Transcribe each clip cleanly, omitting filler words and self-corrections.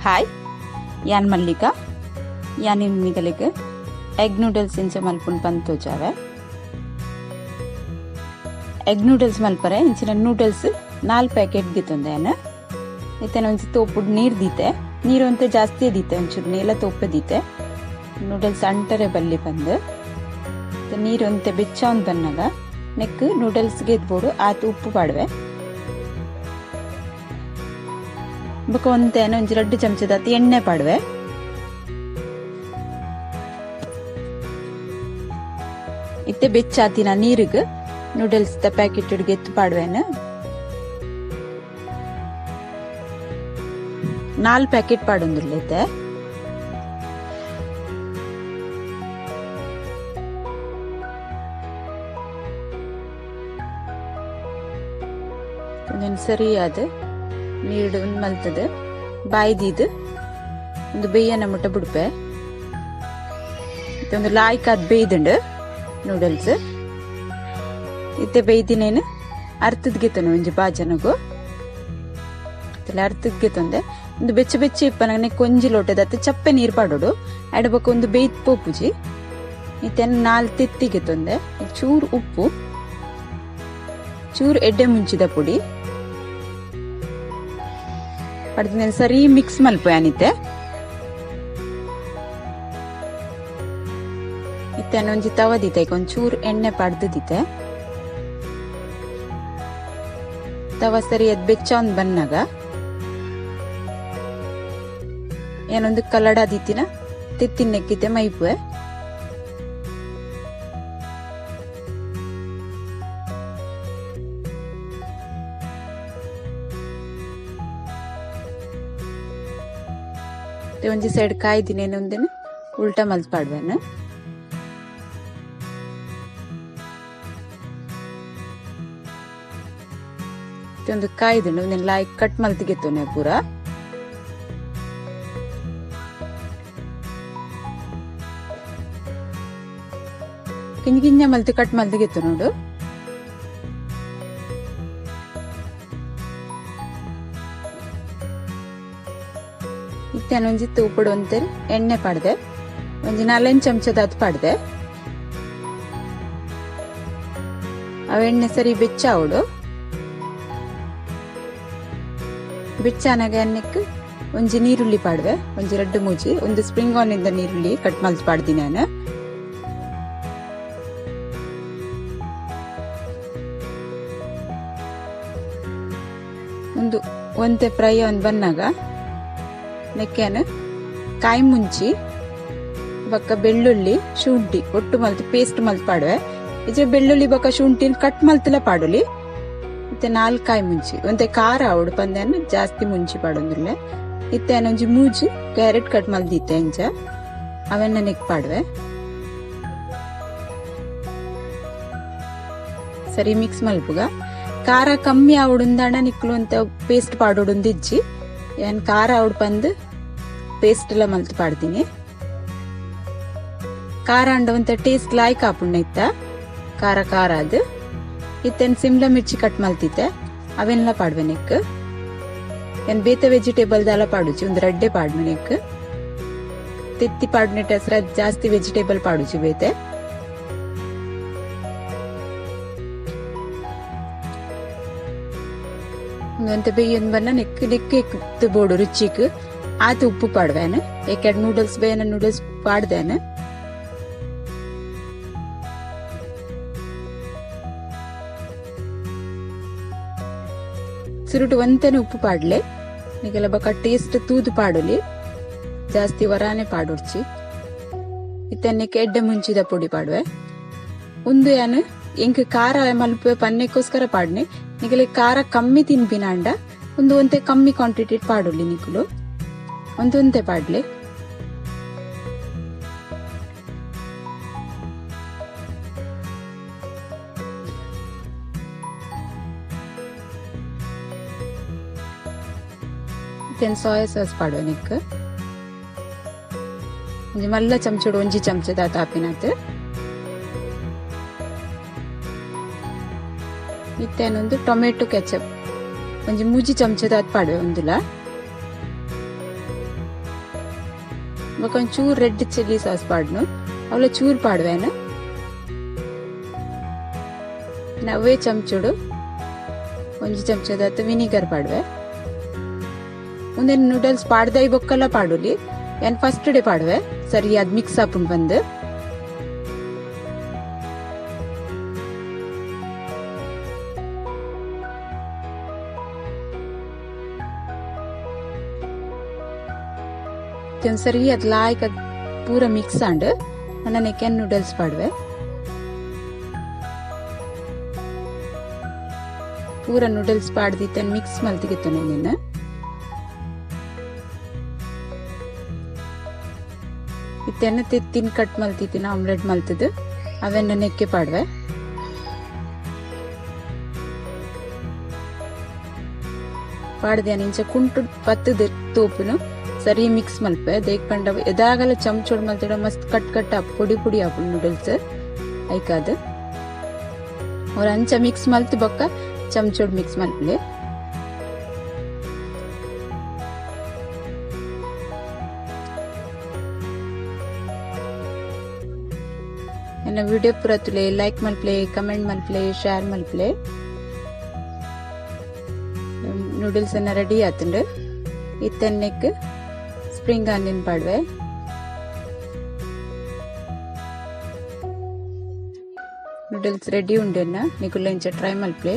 Hi, ಯಾನ್ ಮಲ್ಲಿಕಾ. ಯಾನ್ ನಿಗಲೆಗ್ egg noodles ಇಂಚ ಮಲ್ಪುನ್ ಪಂದ್ ತೋಜಾವೆ. ಎಗ್ ನೂಡಲ್ಸ್ ಮಲ್ಪರೆ ಇಂಚಿನ ನೂಡಲ್ಸ್ 4 ಪ್ಯಾಕೆಟ್ ಗೆತೊಂದೆ ಯಾನ್. ಇತ್ತೆ ಒಂಜಿ ತೋಪುಡ್ ನೀರ್ ದೀತೆ. ನೀರ್ ಒಂತೆ ಜಾಸ್ತಿ ದೀತೆ, ಒಂಚೂರು ನೇಲ ತೋಪೆ ದೀತೆ. ನೂಡಲ್ಸ್ ಅಂಟರೆ ಬಲ್ಲಿ ಪಂದ್. ನೀರ್ ಒಂತೆ ಬೆಚ್ಚ ಒಂದ್ ಬನ್ನಗ ನೆಕ್ ನೂಡಲ್ಸ್ ಗೆದ್ಬೋಡು ಆತ್ ಉಪ್ಪು ಪಾಡುವೆ. ಬೊಕ ಒಂತೆ ಒಂಜಿ 2 ಚಮಚದಾತ್ ಎಣ್ಣೆ ಪಾಡುವೆ. ಇತ್ತೆ ಬೆಚ್ಚಾತಿನ ನೀರುಗ್ ನೂಡಲ್ಸ್ ದ ಪ್ಯಾಕೆಟ್ ಗೆತ್ತು ಪಾಡುವೆನ್. 4 ಪ್ಯಾಕೆಟ್ ಪಾಡೊಂದುಲ್ಲೆ ಇತ್ತೆ. ಉಂದೆನ್ ಸರಿಯಾದ್ ನೀರ್ಡ್ ಉಂದು ಮಲ್ತುದು ಬಾಯಿ ದೀದ್ ಉಂದು ಬೇಯನ ಮುಟ್ಟ ಬುಡ್ಪೆ. ಇತ್ತೆ ಉಂದು ಲಾಯ್ಕ್ ಆದ್ ಬೇಯ್ದುಂಡು ನೂಡಲ್ಸ್. ಇತ್ತೆ ಬೇಯ್ದಿನೇನು ಅರ್ತದ್ ಗೆತೊನು ಒಂಜಿ ಬಾಜನಗು. ಅರ್ತದ್ ಗೆತೊಂದೆ ಉಂದು ಬೆಚ್ಚ ಬೆಚ್ಚ ಇಪ್ಪನಗ ನೆಕ್ ಒಂಜಿ ಲೋಟದತ್ ಚಪ್ಪೆ ನೀರ್ ಪಾಡೊಡು. ಅಡ ಬೊಕ ಉಂದು ಬೇಯ್ತ್ ಪೋಪುಜಿ. ಇತ್ತೆ 4 ತೆತ್ತಿ ಗೆತೊಂದೆ, ಚೂರು ಉಪ್ಪು, ಚೂರು ಎಡ್ಡೆ ಮುಂಚಿದ ಪುಡಿ ಪಡ್ದಿನ ಸರಿ ಮಿಕ್ಸ್ ಮಲ್ಪು ಯಾನಿತ್ತೆ. ಇತ್ತೆ ಒಂಜಿ ತವ ದೀತೆ, ಒಂಚೂರು ಎಣ್ಣೆ ಪಡ್ದು ದೀತೆ. ತವ ಸರಿ ಅದ್ ಬೆಚ್ಚ ಒಂದ್ ಬನ್ನಗ ಏನೊಂದು ಕಲಡ ದೀತಿನ ತೆತ್ತಿನ ನೆಕ್ಕಿತೆ ಮೈಪುವೆ. ಒಂಜಿ ಸೈಡ್ ಕಾಯ್ದಿನೇನು ಒಂದಿನ ಉಲ್ಟಾ ಮಲ್ತ್ ಪಾಡ್ವೆನ್. ಒಂದು ಕಾಯ್ದುಂಡು ಒಂದಿನ ಲಾಯ್ಕ್ ಕಟ್ ಮಲ್ತ್ ಗೆತ್ತೊನೆ ಪೂರ. ಕಿಂಜ ಕಿಂಜ ಮಲ್ತ್ ಕಟ್ ಮಲ್ತ್ ಗೆತ್ತೊನೋಡು. ಇತ್ತೆ ಒಂಜಿ ತೂಪುಡು ಒಂತೆ ಎಣ್ಣೆ ಪಾಡ್ದೆ, ಒಂಜಿ 4-5 ಚಮಚದಾತ್ ಪಾಡ್ದೆ. ಅವ್ ಎಣ್ಣೆ ಸರಿ ಬೆಚ್ಚ ಆವೊಡು. ಬೆಚ್ಚಾನಗ ಎಣ್ಣೆಕ್ ಒಂಜಿ ನೀರುಳ್ಳಿ ಪಾಡ್ವೆ, ಒಂಜಿ 2 ಮೂಜಿ, ಒಂದು ಸ್ಪ್ರಿಂಗ್ ಆನಿಯನ್ ದ ನೀರುಳ್ಳಿ ಕಟ್ ಮಲ್ತ್ ಪಾಡ್ದಿ ನಾನು. ಒಂದು ಒಂತೆ ಫ್ರೈ ಒಂದ್ ಬನ್ನಾಗ ನೆಕ್ಕೆನ ಕಾಯಿ ಮುಂಚಿ ಬೊಕ್ಕ ಬೆಳ್ಳುಳ್ಳಿ ಶುಂಠಿ ಒಟ್ಟು ಮಲ್ತ್ ಪೇಸ್ಟ್ ಮಲ್ತ್ ಪಾಡುವೆ. ಇಜ್ಜೆ ಬೆಳ್ಳುಳ್ಳಿ ಬೊಕ್ಕ ಶುಂಠಿನ ಕಟ್ ಮಲ್ತಲ ಪಾಡೊಲಿ. ಇತ್ತೆ 4 ಕಾಯಿ ಮುಂಚಿ ಒಂತೆ ಖಾರ ಆವೊಡು ಪಂದೆನ್ ಜಾಸ್ತಿ ಮುಂಚಿ ಪಾಡೊಂದುಲ್ಲೆ. ಇತ್ತೆ ಒಂಜಿ ಮೂಜಿ ಕ್ಯಾರೆಟ್ ಕಟ್ ಮಲ್ದಿತ್ತೆ ಇಂಚ ಅವೆನ್ನ ನೆಕ್ ಪಾಡುವೆ. ಸರಿ ಮಿಕ್ಸ್ ಮಲ್ಪುಗ. ಖಾರ ಕಮ್ಮಿ ಆವೊಡುಂದಾಂಡ ನಿಕ್ಲು ಒಂತೆ ಪೇಸ್ಟ್ ಪಾಡೊಡುಂದು ಇಜ್ಜಿ. ಯಾನ್ ಖಾರ ಆವೊಡು ಪಂದ್ ಪೇಸ್ಟ್ ಎಲ್ಲ ಮಲ್ತ್ ಪಾಡ್ದಿನಿ. ಖಾರ ಅಂಡ ಒಂತೆ ಟೇಸ್ಟ್ ಲಾಯ್ಕ್ ಆಪುಂಡು ಇತ್ತ ಖಾರ ಖಾರ ಅದು. ಇತ್ತೆನ್ ಸಿಮ್ಲಾ ಮಿರ್ಚಿ ಕಟ್ ಮಲ್ತಿತ್ತೆ ಅವೆನ್ಲ ಪಾಡ್ವೆ ನೆಕ್. ಏನ್ ಬೇತೆ ವೆಜಿಟೇಬಲ್ ದಾಲ ಪಾಡುಚಿ, ಒಂದು ರಡ್ಡೆ ಪಾಡ್ವೆ ನೆಕ್. ತೆತ್ತಿ ಪಾಡ್ನೆಟ್ ಹೆಸ್ರ ಜಾಸ್ತಿ ವೆಜಿಟೇಬಲ್ ಪಾಡುಚಿ ಬೇತೆ. ಒಂತೆ ಬೇಯೊಂದು ಬನ್ನ ನೆಕ್ ನೆಕ್ ಎಕ್ತು ಬೋಡು ರುಚಿಕ್ ಆತ ಉಪ್ಪು ಪಾಡ್ವೇನು. ಏಕೆರಡು ನೂಡಲ್ಸ್ ಬೇಯನ ನೂಡಲ್ಸ್ ಪಾಡ್ದೇನು. ಸುರುಟು ಒಂತೆನೆ ಉಪ್ಪು ಪಾಡ್ಲೆ. ನಿಗೆಲ್ಲ ಬೊಕ ಟೇಸ್ಟ್ ತೂದು ಪಾಡೊಲಿ, ಜಾಸ್ತಿ ವರಾನೆ ಪಾಡೊಡ್ಚಿ. ಇತ್ತೆ ನೆಕ್ ಎಡ್ಡೆ ಮುಂಚಿದ ಪೊಡಿ ಪಾಡುವೆ. ಉಂದು ಯಾನು ಎಂಕ್ ಖಾರ ಮಲ್ಪುವೆ ಪನ್ನೆಕ್ಕೋಸ್ಕರ ಪಾಡ್ನೆ. ನಿಗಲೆ ಖಾರ ಕಮ್ಮಿ ತಿನ್ಪಿನಾಂಡ ಉಂದು ಒಂತೆ ಕಮ್ಮಿ ಕ್ವಾಂಟಿಟಿ ಪಾಡೊಲಿ ನಿಕುಲು, ಒಂದೊಂತೆ ಪಾಡ್ಲೆ. ಇತ್ತೆ ಸೋಯಾ ಸಾಸ್ ಪಾಡುವೆ ನೆಕ್. ಒಂಜಿ ಮಲ್ಲ ಚಮಚಡು ಒಂಜಿ ಚಮಚದ ಆಪಿನಾತ್. ಇತ್ತೆ ಒಂದು ಟೊಮೆಟೊ ಕೆಚಪ್ ಒಂಜಿ ಮೂಜಿ ಚಮಚದ ಪಾಡುವೆ ಒಂದುಲ. ಬೊಕ ಒಂಚೂರು ರೆಡ್ ಚಿಲ್ಲಿ ಸಾಸ್ ಪಾಡ್ನು. ಅವ್ಲ ಚೂರು ಪಾಡ್ವೇನು. ಅವೇ ಚಮಚಡು ಒಂಜಿ ಚಮಚದಾತ್ ವಿನಿಗರ್ ಪಾಡ್ವೆ. ಉಂದೆನ್ ನೂಡಲ್ಸ್ ಪಾಡ್ದೈ ಬೊಕ್ಕಲ ಪಾಡೊಲಿ. ಯಾನ್ ಫಸ್ಟ್ ಡೇ ಪಾಡ್ವೆ ಸರಿ ಅದ್ ಮಿಕ್ಸ್ ಆಪುಂಡು ಪಂದ್. ಸರಿ ಅದ್ ಲಾಯ್ಕ್ ಅದ್ ಪೂರ ಮಿಕ್ಸ್ ಆಂಡ್. ನನ ನೆಕ್ಕೆನ್ ನೂಡಲ್ಸ್ ಪಾಡ್ವೆ. ಪೂರ ನೂಡಲ್ಸ್ ಪಾಡ್ದಿತ್ತನ್ ಮಿಕ್ಸ್ ಮಲ್ತಿಗಿತ್ತನೆ ನಿನ್ನ. ಇತ್ತೆನ ತಿನ್ ಕಟ್ ಮಲ್ತಿತ್ತಿನ ಆಮ್ಲೆಟ್ ಮಲ್ತದು ಅವೆನ್ನ ನೆಕ್ಕೆ ಪಾಡ್ವೆ. ಪಾಡ್ದೆ ಇಂಚ ಕುಂಟು ಪತ್ತುದು ತೋಪುನು ಸರಿ ಮಿಕ್ಸ್ ಮಲ್ಪೆ. ದೇಕ್ ಪಂಡ ಎದಾಗಲ ಚಮಚೋಡ್ ಮಲ್ತಿಡ ಮಸ್ತ್ ಕಟ್ ಕಟ್ ಪೊಡಿ ಪೊಡಿ ಆಪುಂಡು ನೂಡಲ್ಸ್ ಐಕಾದ್. ಅವ್ರ ಅಂಚ ಮಿಕ್ಸ್ ಮಲ್ತ್ ಬೊಕ್ಕ ಚಮಚೋಡ್ ಮಿಕ್ಸ್ ಮಲ್ಪಲೆ. ಎನ್ನ ವಿಡಿಯೋ ಪೂರ ತುಲೆ ಲೈಕ್ ಮಲ್ಪಲೆ, ಕಮೆಂಟ್ ಮಲ್ಪಲೆ, ಶೇರ್ ಮಲ್ಪಲೆ. ನೂಡಲ್ಸ್ ಅನ್ನ ರೆಡಿ ಆತುಂಡು. ಇತ್ತೆನ್ನೆಕ್ ಸ್ಪ್ರಿಂಗ್ ಆನಿಯನ್ ಪಾಡ್ವೆ. ನೂಡಲ್ಸ್ ರೆಡಿ ಉಂಡೆನ್ನ ನಿಕುಲ್ಲ ಇಂಚ ಟ್ರೈ ಮಲ್ಪಲೆ.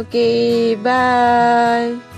Okay, bye.